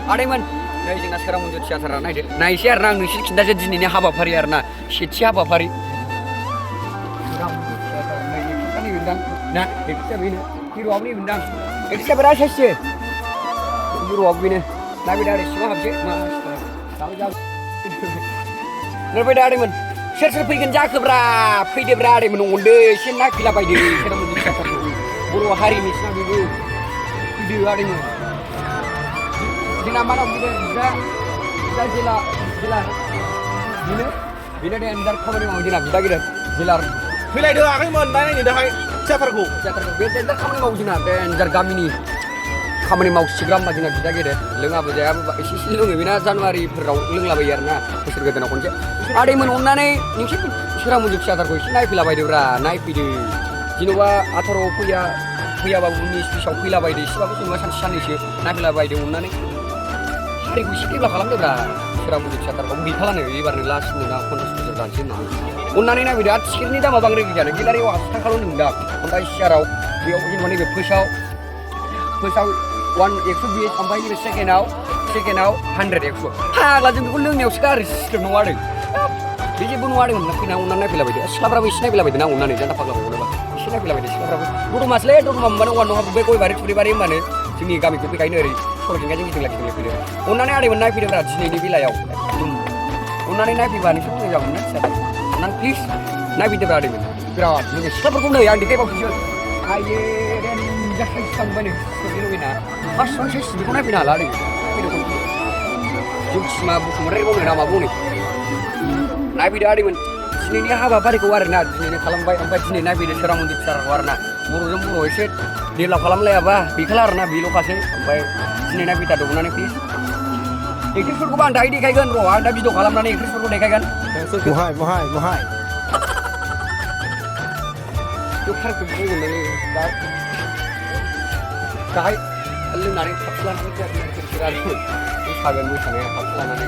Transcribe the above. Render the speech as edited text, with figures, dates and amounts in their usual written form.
आदैमोन नै जोंना सोरां मन्दिर थियाटारा नायदो नायसै आरो ना आं नोंसोर खिन्थासै दिनैनि हाबाफारि आरो ना सेथि हाबाफारि सोरां मन्दिर थियाटार नै एक्ट्रिसआ नैबेदां ना एक्ट्रिसआ बेनो हिर'आबो नैबेदां एक्ट्रिसआ बिराद साइससो हिर'आबो बेनो नायफैदो आदै सिङाव हाबसै नायफैदो आदैमोन सोर सोर फैगोन जाखोब्रा फैदोब्रा आदैमोन अनदो एसे नायफैलाबायदो सोरां मन्दिर थियाटारखौ बर' हारिनि सिना बेबो फैदो आदैमोन जोंना मानाव गिदिर बिदा जिला बेनो देन्जार खामानि मावो जोंना बिदा गिदिर जिलार फैलायदो आगैमोन नायनायनि दाहाय थियाटारखौ बे देन्जार खामानि मावो जोंना देन्जार गामिनि खामानि मावसिग्रा होमबा जोंना बिदा गिदिर लोङाबो जायाबो एसे एसे लोङो बेना जानुवारिफोराव लोंलाबायो आरोना बोसोर गोदानाव खनसे आदैमोन अननानै नोंसोर सोरां मन्दिर थियाटारखौ एसे नायफैलाबायदोब्रा नायफैदो जेन'बा 18 फैयाबाबो 19-20आव फैलाबायदो एसेबाबो जेनेबा सानसे साननैसो नायफैलाबायदो अननानै हारिखौ एसे डेभेलप खालामदोब्रा सोरां मन्दिर थियाटारखौ गैखालानो एबारनो लास्ट नोंना 50 बोसोर जानोसै होननानै अननानै नायफैदो आरो टिकेटनि दामा बांद्राय गैयानो गेलारियाव 80 थाखाल' होनदों ओमफ्राय सियाराव बेयाव जेनेबा नैबे फार्स्टआव 120 ओमफ्राय नैबे सेकेन्डआव 100 फाग्ला जों बेखौ लोंनायावसो गारि सिस्टेम नङा आरो बे जेबो नङा आरो फैना अननानै नायफैलाबायदो सिख्लाफ्राबो एसे नायफैलाबायदो ना अननानै जान्था फाग्लाखौ अनोबा एसे नायफैलाबायदो सिख्लाफ्राबो दतमासोलै दतमा मोनबानो औवा नङा बे गयबारि थुरिबारि होनबानो जोंनि गामिखौ फैखायनो ओरै सर'जोंगाजों गिदिंला फैदो अननानै आदैमोन नायफैदोब्रा दिनैनि बेलायाव अननानै नायफैबा नोंसोर मोजां जागौमोन ना थियाटार अननानै प्लिज नायफैदोब्रा आदैमोन बिराद मोजां सिख्लाफोरखौ नै आं देखायबावसैसो आइये देन्जार साइज थांबाय नै सोरजों लुबैना फार्स्ट साइज बेखौ नायफैनो हाला आदै जों सिमा बुथुमबाथाय बावनो नामा बावनो नायफैदो आदैमोन दिनैनि हाबाफारिखौ आरोना दिनैनो खालामबाय ओमफ्राय दिनै नायफैदो सोरां मन्दिर थियाटारखौ आरोना बर'जों बर' एसे डेभेलप खालामलायाबा गैखाला आरोना बेल'खासै ओमफ्राय दिनै नायफैथारदो अननानै प्लिज एक्ट्रिसफोरखौबो आं दाहाय देखायगोन र' आं दा भिडिअ खालामनानै एक्ट्रिसफोरखौ देखायगोन बहाय दखानखौ बुंगोनलै दाहाय लोंनानै थाबस लानानै मोसागोन मोसानाया थाबस लानानै